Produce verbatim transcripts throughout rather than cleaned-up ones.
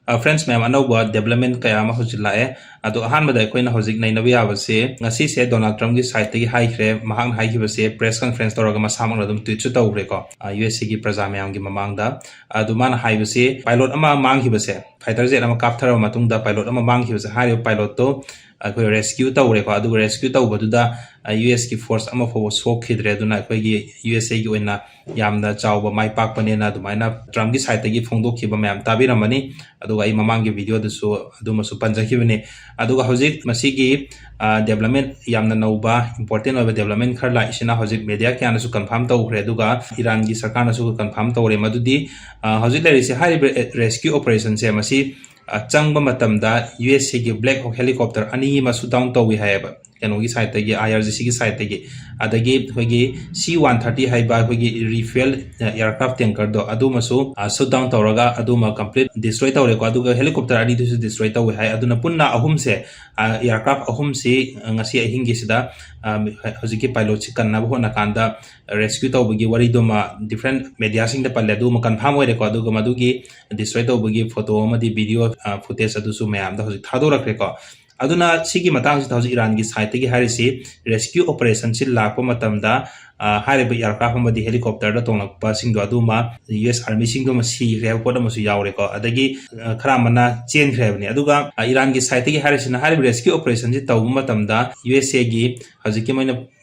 Friends ꯃꯌꯥꯝ, ꯑꯅꯧꯕ development ꯀꯌꯥ ꯑꯃ ꯍꯧꯖꯤꯛ ꯂꯥꯛꯑꯦ꯫ ꯑꯗꯣ ꯑꯍꯥꯟꯕꯗ ꯑꯩꯈꯣꯏꯅ ꯍꯧꯖꯤꯛ ꯅꯩꯅꯕ ꯌꯥꯕꯁꯦ, ꯉꯁꯤꯁꯦ ꯗꯣꯅꯥꯜꯗ ꯇ꯭ꯔꯝꯞꯀꯤ ꯁꯥꯏꯠꯇꯒꯤ ꯍꯥꯏꯈ꯭ꯔꯦ, ꯃꯍꯥꯛꯅ ꯍꯥꯏꯈꯤꯕꯁꯦ ꯄ꯭ꯔꯦꯁ ꯀꯟꯐꯔꯦꯟꯁ ꯇꯧꯔꯒ ꯃꯁꯥꯃꯛꯅ ꯑꯗꯨꯝ ꯇ꯭ꯋꯤꯠꯁꯨ ꯇꯧꯈ꯭ꯔꯦꯀꯣ, ꯌꯨ ꯑꯦꯁ ꯑꯦꯒꯤ ꯄ꯭ꯔꯖꯥ ꯃꯌꯥꯝꯒꯤ ꯃꯃꯥꯡꯗ꯫ ꯑꯗꯨ ꯃꯥꯅ ꯍꯥꯏꯕꯁꯤ ꯄꯥꯏꯂꯣꯠ ꯑꯃ ꯃꯥꯡꯈꯤꯕꯁꯦ, ꯐꯥꯏꯇꯔ ꯖꯦꯠ ꯑꯃ ꯀꯥꯞꯊꯔꯕ ꯃꯇꯨꯡꯗ ꯄꯥꯏꯂꯣꯠ ꯑꯃ ꯃꯥꯡꯈꯤꯕꯁꯦ, ꯍꯥꯏꯔꯤꯕ ꯄꯥꯏꯂꯣꯠꯇꯣ ꯑꯩꯈꯣꯏ ꯔꯦꯁꯀ꯭ꯌꯨ ꯇꯧꯔꯦꯀꯣ꯫ ꯑꯗꯨꯒ ꯔꯦꯁꯀ꯭ꯌꯨ ꯇꯧꯕꯗꯨꯗ ꯌꯨ ꯑꯦꯁꯀꯤ ꯐꯣꯔꯁ ꯑꯃ ꯐꯥꯎꯕ ꯁꯣꯛꯈꯤꯗ꯭ꯔꯦ꯫ ꯑꯗꯨꯅ ꯑꯩꯈꯣꯏꯒꯤ ꯌꯨ ꯑꯦꯁ ꯑꯦꯒꯤ ꯑꯣꯏꯅ ꯌꯥꯝꯅ ꯆꯥꯎꯕ ꯃꯥꯏ ꯄꯥꯛꯄꯅꯦꯅ ꯑꯗꯨꯃꯥꯏꯅ ꯇ꯭ꯔꯝꯞꯀꯤ ꯁꯥꯏꯠꯇꯒꯤ ꯐꯣꯡꯗꯣꯛꯈꯤꯕ ꯃꯌꯥꯝ ꯇꯥꯕꯤꯔꯝꯃꯅꯤ꯫ ꯑꯗꯨꯒ ꯑꯩ ꯃꯃꯥꯡꯒꯤ ꯚꯤꯗꯤꯑꯣꯗꯁꯨ ꯑꯗꯨꯃꯁꯨ ꯄꯟꯖꯈꯤꯕꯅꯤ꯫ ꯑꯗꯨꯒ ꯍꯧꯖꯤꯛ ꯃꯁꯤꯒꯤ ꯗꯦꯕꯂꯞꯃꯦꯟ, ꯌꯥꯝꯅ ꯅꯧꯕ ꯏꯝꯄꯣꯔꯇꯦꯟ ꯑꯣꯏꯕ ꯗꯦꯕꯂꯞꯃꯦꯟ ꯈꯔ ꯂꯥꯛꯏꯁꯤꯅ, ꯍꯧꯖꯤꯛ ꯃꯦꯗꯤꯌꯥ ꯀꯌꯥꯅꯁꯨ ꯀꯟꯐꯥꯔꯝ ꯇꯧꯈ꯭ꯔꯦ꯫ ꯑꯗꯨꯒ ꯏꯔꯥꯟꯒꯤ ꯁꯔꯀꯥꯔꯅꯁꯨ ꯀꯟꯐꯥꯔꯝ ꯇꯧꯔꯦ꯫ ꯃꯗꯨꯗꯤ ꯑ, ꯍꯧꯖꯤꯛ ꯂꯩꯔꯤꯁꯦ, ꯍꯥꯏꯔꯤꯕ ꯔꯦꯁꯀ꯭ꯌꯨ ꯑꯣꯄꯔꯦꯁꯟꯁꯦ, ꯃꯁꯤ ꯑ, ꯆꯪꯕ ꯃꯇꯝꯗ ꯌꯨ ꯑꯦꯁ ꯑꯦꯒꯤ ꯕ꯭ꯂꯦꯛ ꯍꯣꯛ ꯍꯦꯂꯤꯀꯣꯞꯇꯔ ꯑꯅꯤ ꯑꯃꯁꯨ ꯗꯥꯎꯟ ꯇꯧꯏ ꯍꯥꯏꯌꯦꯕ, ꯀꯩꯅꯣꯒꯤ ꯁꯥꯏꯠꯇꯒꯤ, ꯑꯥꯏ ꯑꯥꯔ ꯖꯤ ꯁꯤꯒꯤ ꯁꯥꯏꯠꯇꯒꯤ꯫ ꯑꯗꯒꯤ ꯑꯩꯈꯣꯏꯒꯤ ꯁꯤ ꯋꯥꯟ ꯊꯥꯔꯇꯤ ꯍꯥꯏꯕ ꯑꯩꯈꯣꯏꯒꯤ ꯔꯤꯐꯦꯜ ꯑꯦꯌꯥꯔꯀ꯭ꯔꯥꯐ ꯇꯦꯡꯀꯔꯗꯣ, ꯑꯗꯨꯃꯁꯨ ꯁꯨꯠ ꯗꯥꯎꯟ ꯇꯧꯔꯒ ꯑꯗꯨꯃ ꯀꯝꯄ꯭ꯂꯤꯠ ꯗꯤꯁꯇ꯭ꯔꯣꯏ ꯇꯧꯔꯦꯀꯣ꯫ ꯑꯗꯨꯒ ꯍꯦꯂꯤꯀꯣꯞꯇꯔ ꯑꯅꯤꯗꯨꯁꯨ ꯗꯤꯁꯇ꯭ꯔꯣꯏ ꯇꯧꯏ ꯍꯥꯏ꯫ ꯑꯗꯨꯅ ꯄꯨꯟꯅ ꯑꯍꯨꯝꯁꯦ, ꯑꯦꯌꯥꯔꯀ꯭ꯔꯥꯐ ꯑꯍꯨꯝꯁꯤ ꯉꯁꯤ ꯑꯍꯤꯡꯒꯤꯁꯤꯗ ꯍꯧꯖꯤꯛꯀꯤ ꯄꯥꯏꯂꯣꯠꯁꯤ ꯀꯟꯅꯕ ꯍꯣꯠꯅ ꯀꯥꯟꯗ ꯔꯦꯁꯀ꯭ꯌꯨ ꯇꯧꯕꯒꯤ ꯋꯥꯔꯤꯗꯨꯃ ꯗꯤꯐ꯭ꯔꯦꯟ ꯃꯦꯗꯤꯌꯥꯁꯤꯡꯗ ꯄꯜꯂꯦ, ꯑꯗꯨꯃ ꯀꯟꯐꯥꯔꯝ ꯑꯣꯏꯔꯦꯀꯣ꯫ ꯑꯗꯨꯒ ꯃꯗꯨꯒꯤ ꯗꯤꯁꯇ꯭ꯔꯣꯏ ꯇꯧꯕꯒꯤ ꯐꯣꯇꯣ ꯑꯃꯗꯤ ꯚꯤꯗꯤꯑꯣ ꯐꯨꯇꯦꯖ ꯑꯗꯨꯁꯨ ꯃꯌꯥꯝꯗ ꯍꯧꯖꯤꯛ ꯊꯥꯗꯣꯔꯛꯈ꯭ꯔꯦꯀꯣ꯫ ꯑꯗꯨꯅ ꯁꯤꯒꯤ ꯃꯇꯥꯡꯁꯤꯗ ꯍꯧꯖꯤꯛ ꯏꯔꯥꯟꯒꯤ ꯁꯥꯏꯠꯇꯒꯤ ꯍꯥꯏꯔꯤꯁꯤ, ꯔꯦꯁꯀ꯭ꯌꯨ ꯑꯣꯄꯔꯦꯁꯟꯁꯤ ꯂꯥꯛꯄ ꯃꯇꯝꯗ ꯑ, ꯍꯥꯏꯔꯤꯕ ꯑꯦꯌꯥꯔꯀ꯭ꯔꯥꯐ ꯑꯃꯗꯤ ꯍꯦꯂꯤꯀꯣꯞꯇꯔꯗ ꯇꯣꯡꯂꯛꯄꯁꯤꯡꯗꯣ ꯑꯗꯨꯃ ꯌꯨ ꯑꯦꯁ ꯑꯥꯔꯃꯤꯁꯤꯡꯗꯨꯃ ꯁꯤꯈ꯭ꯔꯦ ꯍꯥꯏꯕ ꯄꯣꯠ ꯑꯃꯁꯨ ꯌꯥꯎꯔꯦꯀꯣ꯫ ꯑꯗꯒꯤ ꯑ, ꯈꯔ ꯑꯃꯅ ꯆꯦꯟꯈ꯭ꯔꯦ ꯍꯥꯏꯕꯅꯤ꯫ ꯑꯗꯨꯒ ꯑ, ꯏꯔꯥꯟꯒꯤ ꯁꯥꯏꯠꯇꯒꯤ ꯍꯥꯏꯔꯤꯁꯤꯅ, ꯍꯥꯏꯔꯤꯕ ꯔꯦꯁꯀ꯭ꯌꯨ ꯑꯣꯄꯔꯦꯁꯟꯁꯤ ꯇꯧꯕ ꯃꯇꯝꯗ ꯌꯨ ꯑꯦꯁ ꯑꯦꯒꯤ ꯍꯧꯖꯤꯛꯀꯤ ꯃꯣꯏꯅ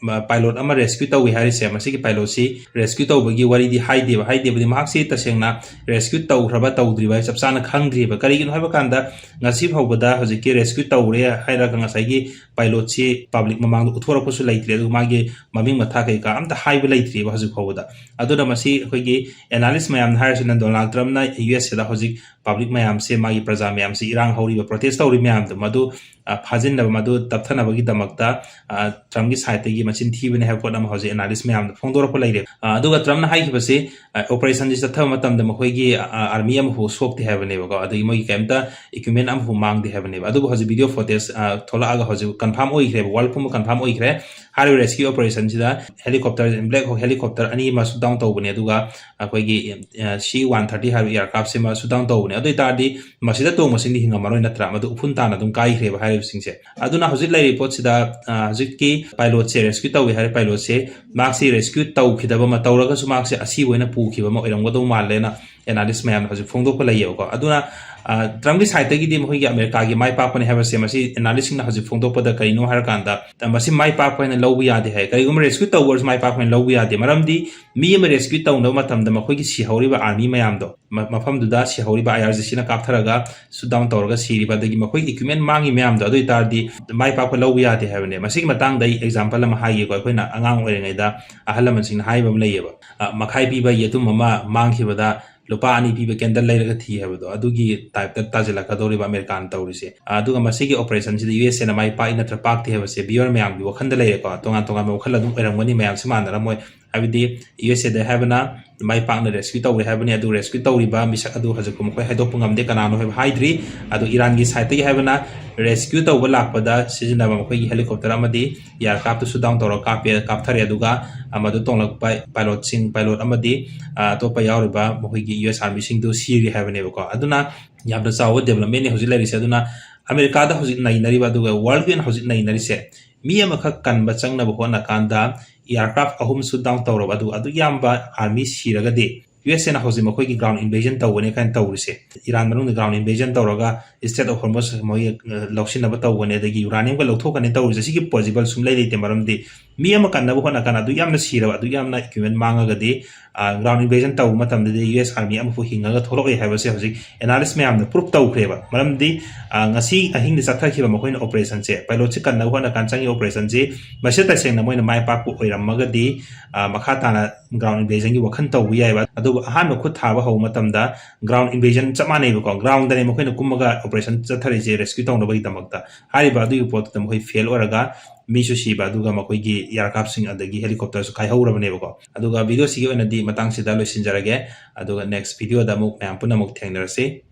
ꯄꯥꯏꯂꯣꯠ ꯑꯃ ꯔꯦꯁꯀ꯭ꯌꯨ ꯇꯧꯏ ꯍꯥꯏꯔꯤꯁꯦ, ꯃꯁꯤꯒꯤ ꯄꯥꯏꯂꯣꯠꯁꯤ ꯔꯦꯁꯀ꯭ꯌꯨ ꯇꯧꯕꯒꯤ ꯋꯥꯔꯤꯗꯤ ꯍꯥꯏꯗꯦꯕ꯫ ꯍꯥꯏꯗꯦꯕꯗꯤ ꯃꯍꯥꯛꯁꯤ ꯇꯁꯦꯡꯅ ꯔꯦꯁꯀ꯭ꯌꯨ ꯇꯧꯈ꯭ꯔꯕ ꯇꯧꯗ꯭ꯔꯤꯕ ꯍꯥꯏ ꯆꯞ ꯆꯥꯅ ꯈꯪꯗ꯭ꯔꯤꯕ꯫ ꯀꯔꯤꯒꯤꯅꯣ ꯍꯥꯏꯕ ꯀꯥꯟꯗ, ꯉꯁꯤ ꯐꯥꯎꯕꯗ ꯍꯧꯖꯤꯛꯀꯤ ꯔꯦꯁꯀ꯭ꯌꯨ ꯇꯧꯔꯦ ꯍꯥꯏꯔꯒ ꯉꯁꯥꯏꯒꯤ ꯄꯥꯏꯂꯣꯠꯁꯤ ꯄꯕ꯭ꯂꯤꯛ ꯃꯃꯥꯡꯗ ꯎꯠꯊꯣꯔꯛꯄꯁꯨ ꯂꯩꯇ꯭ꯔꯤ, ꯑꯗꯨꯒ ꯃꯥꯒꯤ ꯃꯃꯤꯡ ꯃꯊꯥ ꯀꯩꯀꯥ ꯑꯝꯇ ꯍꯥꯏꯕ ꯂꯩꯇ꯭ꯔꯤꯕ ꯍꯧꯖꯤꯛ ꯐꯥꯎꯕꯗ꯫ ꯑꯗꯨꯅ ꯃꯁꯤ ꯑꯩꯈꯣꯏꯒꯤ ꯑꯦꯅꯥꯂꯤꯁ ꯃꯌꯥꯝꯅ ꯍꯥꯏꯔꯤꯁꯤꯅ, ꯗꯣꯅꯥꯜꯗ ꯇ꯭ꯔꯝꯞꯅ ꯌꯨ ꯑꯦꯁ ꯑꯦꯗ ꯍꯧꯖꯤꯛ ꯄꯕ꯭ꯂꯤꯛ ꯃꯌꯥꯝꯁꯦ, ꯃꯥꯒꯤ ꯄ꯭ꯔꯖꯥ ꯃꯌꯥꯝꯁꯦ, ꯏꯔꯥꯡ ꯍꯧꯔꯤꯕ, ꯄ꯭ꯔꯣꯇꯦꯁ ꯇꯧꯔꯤ ꯃꯌꯥꯝꯗꯣ, ꯃꯗꯨ ꯑ, ꯐꯥꯖꯤꯟꯅꯕ, ꯃꯗꯨ ꯇꯞꯊꯅꯕꯒꯤꯗꯃꯛꯇ, ꯑ, ꯇ꯭ꯔꯝꯞꯀꯤ ꯁꯥꯏꯠꯇꯒꯤ ꯃꯆꯤꯟ ꯊꯤꯕꯅꯤ ꯍꯥꯏꯕ ꯄꯣꯠ ꯑꯃ ꯍꯧꯖꯤꯛ ꯑꯦꯅꯥꯂꯤꯁ ꯃꯌꯥꯝꯗ ꯐꯣꯡꯗꯣꯔꯛꯄ ꯂꯩꯔꯦ꯫ ꯑ, ꯑꯗꯨꯒ ꯇ꯭ꯔꯝꯞꯅ ꯍꯥꯏꯈꯤꯕꯁꯤ, ꯑ, ꯑꯣꯄꯔꯦꯁꯟꯁꯤ ꯆꯠꯊꯕ ꯃꯇꯝꯗ ꯃꯈꯣꯏꯒꯤ, ꯑ, ꯑꯥꯔꯃꯤ ꯑꯃꯐꯥꯎ ꯁꯣꯛꯇꯦ ꯍꯥꯏꯕꯅꯦꯕꯀꯣ, ꯑꯗꯒꯤ ꯃꯣꯏꯒꯤ ꯀꯩꯝꯇ ꯏꯀ꯭ꯋꯤꯞꯃꯦꯟ ꯑꯃꯐꯥꯎ ꯃꯥꯡꯗꯦ ꯍꯥꯏꯕꯅꯦꯕ꯫ ꯑꯗꯨꯕꯨ ꯍꯧꯖꯤꯛ ꯚꯤꯗꯤꯑꯣ ꯐꯨꯇꯦꯖ, ꯑ, ꯊꯣꯛꯂꯛꯑꯒ ꯍꯧꯖꯤꯛ ꯀꯟꯐꯥꯔꯝ ꯑꯣꯏꯈ꯭ꯔꯦꯕ, ꯋꯥꯔꯜ ꯄꯨꯝꯕ ꯀꯟꯐꯥꯔꯝ ꯑꯣꯏꯈ꯭ꯔꯦ꯫ ꯍꯥꯏꯔꯤꯕ ꯔꯦꯁꯀ꯭ꯌꯨ ꯑꯣꯄꯔꯦꯁꯟꯁꯤꯗ ꯍꯦꯂꯤꯀꯣꯞꯇꯔ, ꯕ꯭ꯂꯦꯛ ꯍꯣꯛ ꯍꯦꯂꯤꯀꯣꯞꯇꯔ ꯑꯅꯤ ꯑꯃ ꯁꯨꯠ ꯗꯥꯎꯟ ꯇꯧꯕꯅꯦ, ꯑꯗꯨꯒ ꯑꯩꯈꯣꯏꯒꯤ, ꯑ, ꯁꯤ ꯋꯥꯟ ꯊꯥꯔꯇꯤ ꯍꯥꯏꯕ ꯑꯦꯌꯥꯔꯀ꯭ꯔꯥꯐꯁꯤꯃ ꯁꯨꯠ ꯗꯥꯎꯟ ꯇꯧꯕꯅꯦ꯫ ꯑꯗꯨ ꯑꯣꯏꯇꯥꯔꯗꯤ ꯃꯁꯤꯗ ꯇꯣꯡꯕꯁꯤꯡꯗꯤ ꯍꯤꯡꯉꯝꯃꯔꯣꯏ ꯅꯠꯇ꯭ꯔꯥ? ꯃꯗꯨ ꯎꯐꯨꯟ ꯇꯥꯅ ꯑꯗꯨꯝ ꯀꯥꯏꯈ꯭ꯔꯦꯕ ꯍꯥꯏꯔꯤꯕꯁꯤꯡꯁꯦ꯫ ꯑꯗꯨꯅ ꯍꯧꯖꯤꯛ ꯂꯩꯔꯤꯕ ꯄꯣꯠꯁꯤꯗ, ꯑ, ꯍꯧꯖꯤꯛꯀꯤ pilotꯁꯦ rescue ꯇꯧꯏ ꯍꯥꯏꯔꯦ, pilotꯁꯦ ꯃꯍꯥꯛꯁꯤ rescue ꯇꯧꯈꯤꯗꯕ ꯑꯃ, ꯇꯧꯔꯒꯁꯨ ꯃꯍꯥꯛꯁꯦ ꯑꯁꯤꯕ ꯑꯣꯏꯅ ꯄꯨꯈꯤꯕ ꯑꯃ ꯑꯣꯏꯔꯝꯒꯗꯧ ꯃꯥꯜꯂꯦꯅ analyst ꯃꯌꯥꯝꯅ ꯍꯧꯖꯤꯛ ꯐꯣꯡꯗꯣꯛꯄ ꯂꯩꯌꯦꯕꯀꯣ꯫ ꯑꯗꯨꯅ, ꯑ, Trumpꯀꯤ sideꯇꯒꯤꯗꯤ ꯃꯈꯣꯏꯒꯤ ꯑꯃꯦꯔꯤꯀꯥꯒꯤ ꯃꯥꯏ ꯄꯥꯛꯄꯅꯦ ꯍꯥꯏꯕꯁꯦ ꯃꯁꯤ analystꯁꯤꯡꯅ ꯍꯧꯖꯤꯛ ꯐꯣꯡꯗꯣꯛꯄꯗ ꯀꯔꯤꯅꯣ ꯍꯥꯏꯔꯀꯥꯟꯗ, ꯑ, ꯃꯁꯤ ꯃꯥꯏ ꯄꯥꯛꯄ ꯍꯥꯏꯅ ꯂꯧꯕ ꯌꯥꯗꯦ ꯍꯥꯏ꯫ ꯀꯔꯤꯒꯨꯝꯕ rescue ꯇꯧꯕ ꯑꯣꯏꯔꯁꯨ ꯃꯥꯏ ꯄꯥꯛꯄ ꯍꯥꯏꯅ ꯂꯧꯕ ꯌꯥꯗꯦ꯫ ꯃꯔꯝꯗꯤ ꯃꯤ ꯑꯃ rescue ꯇꯧꯅꯕ ꯃꯇꯝꯗ ꯃꯈꯣꯏꯒꯤ ꯁꯤꯍꯧꯔꯤꯕ army ꯃꯌꯥꯝꯗꯣ, ꯃ-, ꯃꯐꯝꯗꯨꯗ ꯁꯤꯍꯧꯔꯤꯕ IRGCꯅ ꯀꯥꯞꯊꯔꯒ shoot down ꯇꯧꯔꯒ ꯁꯤꯔꯤꯕ, ꯑꯗꯒꯤ ꯃꯈꯣꯏꯒꯤ equipment ꯃꯥꯡꯉꯤ ꯃꯌꯥꯝꯗꯣ, ꯑꯗꯨ ꯑꯣꯏꯇꯥꯔꯗꯤ ꯃꯥꯏ ꯄꯥꯛꯄ ꯂꯧꯕ ꯌꯥꯗꯦ ꯍꯥꯏꯕꯅꯦ꯫ ꯃꯁꯤꯒꯤ ꯃꯇꯥꯡꯗ ꯑꯩ example ꯑꯃ ꯍꯥꯏꯒꯦꯀꯣ꯫ ꯑꯩꯈꯣꯏꯅ ꯑꯉꯥꯡ ꯑꯣꯏꯔꯤꯉꯩꯗ ꯑꯍꯜ ꯂꯃꯟꯁꯤꯡꯅ ꯍꯥꯏꯕ ꯑꯃ ꯂꯩꯌꯦꯕ, ꯑ, ꯃꯈꯥꯏ ꯄꯤꯕ ꯌꯦꯇꯨꯝ ꯑꯃ ꯃꯥꯡꯈꯤꯕꯗ ꯂꯨꯄꯥ ꯑꯅꯤ ꯄꯤꯕ candle ꯂꯩꯔꯒ ꯊꯤ ꯍꯥꯏꯕꯗꯣ, ꯑꯗꯨꯒꯤ typeꯇ ꯇꯥꯁꯤꯜꯂꯛꯀꯗꯧꯔꯤꯕ ꯑꯃꯦꯔꯤꯀꯥꯅ ꯇꯧꯔꯤꯁꯦ꯫ ꯑ, ꯑꯗꯨꯒ ꯃꯁꯤꯒꯤ operationꯁꯤꯗ USAꯅ ꯃꯥꯏ ꯄꯥꯛꯏ ꯅꯠꯇ꯭ꯔ ꯄꯥꯛꯇꯦ ꯍꯥꯏꯕꯁꯦ viewer ꯃꯌꯥꯝꯒꯤ ꯋꯥꯈꯜꯗ ꯂꯩꯔꯦꯀꯣ꯫ ꯇꯣꯉꯥꯟ ꯇꯣꯉꯥꯟꯕ ꯋꯥꯈꯜ ꯑꯗꯨꯝ ꯑꯣꯏꯔꯝꯒꯅꯤ, ꯃꯌꯥꯝꯁꯤ ꯃꯥꯟꯅꯔꯝꯃꯣꯏ꯫ ꯍꯥꯏꯕꯗꯤ USAꯗ ꯍꯥꯏꯕꯅ ꯃꯥꯏ ꯄꯥꯛꯅ rescue ꯇꯧꯔꯦ ꯍꯥꯏꯕꯅꯤ, ꯑꯗꯨ rescue ꯇꯧꯔꯤꯕ ꯃꯤꯁꯛ ꯑꯗꯨ ꯍꯧꯖꯤꯛ ꯐꯥꯎ ꯃꯈꯣꯏ ꯍꯥꯏꯗꯣꯛꯄ ꯉꯝꯗꯦ ꯀꯅꯥꯅꯣ ꯍꯥꯏꯕ ꯍꯥꯏꯗ꯭ꯔꯤ꯫ ꯑꯗꯨ ꯏꯔꯥꯟꯒꯤ sideꯇꯒꯤ ꯍꯥꯏꯕꯅ rescue ꯇꯧꯕ ꯂꯥꯛꯄꯗ ꯁꯤꯖꯤꯟꯅꯕ ꯃꯈꯣꯏꯒꯤ helicopter ꯑꯃꯗꯤ aircraftꯇꯨ shoot down ꯇꯧꯔꯒ ꯀꯥꯞꯄꯦ, ꯀꯥꯞꯊꯔꯦ꯫ ꯑꯗꯨꯒ, ꯑ, ꯃꯗꯨ ꯇꯣꯡꯂꯛꯄ pilotꯁꯤꯡ, pilot ꯑꯃꯗꯤ, ꯑ, ꯑꯇꯣꯞꯄ ꯌꯥꯎꯔꯤꯕ ꯃꯈꯣꯏꯒꯤ US armyꯁꯤꯡꯗꯨ ꯁꯤꯔꯦ ꯍꯥꯏꯕꯅꯦꯕꯀꯣ꯫ ꯑꯗꯨꯅ ꯌꯥꯝꯅ ꯆꯥꯎꯕ developmentꯅꯤ ꯍꯧꯖꯤꯛ ꯂꯩꯔꯤꯁꯦ꯫ ꯑꯗꯨꯅ ꯑꯃꯦꯔꯤꯀꯥꯗ ꯍꯧꯖꯤꯛ ꯅꯩꯅꯔꯤꯕ, ꯑꯗꯨꯒ worldꯒꯤ ꯑꯣꯏꯅ ꯍꯧꯖꯤꯛ ꯅꯩꯅꯔꯤꯁꯦ, ꯃꯤ ꯑꯃꯈꯛ ꯀꯟꯕ ꯆꯪꯅꯕ ꯍꯣꯠꯅ ꯀꯥꯟꯗ aircraft ꯑꯍꯨꯝ shoot down ꯇꯧꯔꯕ, ꯑꯗꯨ, ꯑꯗꯨ ꯌꯥꯝꯕ army ꯁꯤꯔꯒꯗꯤ USAꯅ ꯍꯧꯖꯤꯛ ꯃꯈꯣꯏꯒꯤ ground invasion ꯇꯧꯒꯅꯤ ꯀꯥꯏꯅ ꯇꯧꯔꯤꯁꯦ꯫ ꯏꯔꯥꯟ ꯃꯅꯨꯡꯗ ground invasion ꯇꯧꯔꯒ Strait of Hormuz ꯃꯣꯏ, ꯑ, ꯂꯧꯁꯤꯟꯅꯕ ꯇꯧꯒꯅꯤ, ꯑꯗꯒꯤ uraniumꯒ ꯂꯧꯊꯣꯛꯀꯅꯤ ꯇꯧꯔꯤꯁꯦ꯫ ꯁꯤꯒꯤ possible ꯁꯨꯡꯂꯩ ꯂꯩꯇꯦ, ꯃꯔꯝꯗꯤ ꯃꯤ ꯑꯃ ꯀꯟꯅꯕ ꯍꯣꯠꯅ ꯀꯥꯟꯗ ꯑꯗꯨ ꯌꯥꯝꯅ ꯁꯤꯔꯕ, ꯑꯗꯨ ꯌꯥꯝꯅ equipment ꯃꯥꯡꯉꯒꯗꯤ, ꯑ, ground invasion ꯇꯧꯕ ꯃꯇꯝꯗꯗꯤ US army ꯑꯃꯐꯥꯎ ꯍꯤꯡꯉꯒ ꯊꯣꯛꯂꯛꯑꯣꯏ ꯍꯥꯏꯕꯁꯦ ꯍꯧꯖꯤꯛ analyst ꯃꯌꯥꯝꯅ proof ꯇꯧꯈ꯭ꯔꯦꯕ꯫ ꯃꯔꯝꯗꯤ, ꯑ, ꯉꯁꯤ ꯑꯍꯤꯡꯗ ꯆꯠꯊꯈꯤꯕ ꯃꯈꯣꯏꯅ operationꯁꯦ, pilotꯁꯦ ꯀꯟꯅꯕ ꯍꯣꯠꯅ ꯀꯥꯟꯗ ꯆꯪꯉꯤ operationꯁꯦ, ꯃꯁꯤ ꯇꯁꯦꯡꯅ ꯃꯣꯏꯅ ꯃꯥꯏ ꯄꯥꯛꯄ ꯑꯣꯏꯔꯝꯃꯒꯗꯤ, ꯑ, ꯃꯈꯥ ꯇꯥꯅ ground invasionꯒꯤ ꯋꯥꯈꯜ ꯇꯧꯕ ꯌꯥꯏꯑꯕ꯫ ꯑꯗꯨꯕꯨ ꯑꯍꯥꯟꯕ ꯈꯨꯠ ꯊꯥꯕ ꯍꯧꯕ ꯃꯇꯝꯗ ground invasion ꯆꯞ ꯃꯥꯟꯅꯩꯕꯀꯣ, groundꯗꯅꯦ ꯃꯈꯣꯏꯅ ꯀꯨꯝꯃꯒ operation ꯆꯠꯊꯔꯤꯁꯦ rescue ꯇꯧꯅꯕꯒꯤꯗꯃꯛꯇ꯫ ꯍꯥꯏꯔꯤꯕ ꯑꯗꯨꯒꯤ ꯄꯣꯠꯇꯨꯗ ꯃꯈꯣꯏ fail ꯑꯣꯏꯔꯒ ꯃꯤꯁꯨ ꯁꯤꯕ, ꯑꯗꯨꯒ ꯃꯈꯣꯏꯒꯤ aircraftꯁꯤꯡ ꯑꯗꯒꯤ helicopterꯁꯨ ꯀꯥꯏꯍꯧꯔꯕꯅꯦꯕꯀꯣ꯫ ꯑꯗꯨꯒ videoꯁꯤꯒꯤ ꯑꯣꯏꯅꯗꯤ ꯃꯇꯥꯡꯁꯤꯗ ꯂꯣꯏꯁꯤꯟꯖꯔꯒꯦ, ꯑꯗꯨꯒ next videoꯗ ꯑꯃꯨꯛ ꯃꯌꯥꯝ ꯄꯨꯟꯅ ꯑꯃꯨꯛ ꯊꯦꯡꯅꯔꯁꯤ꯫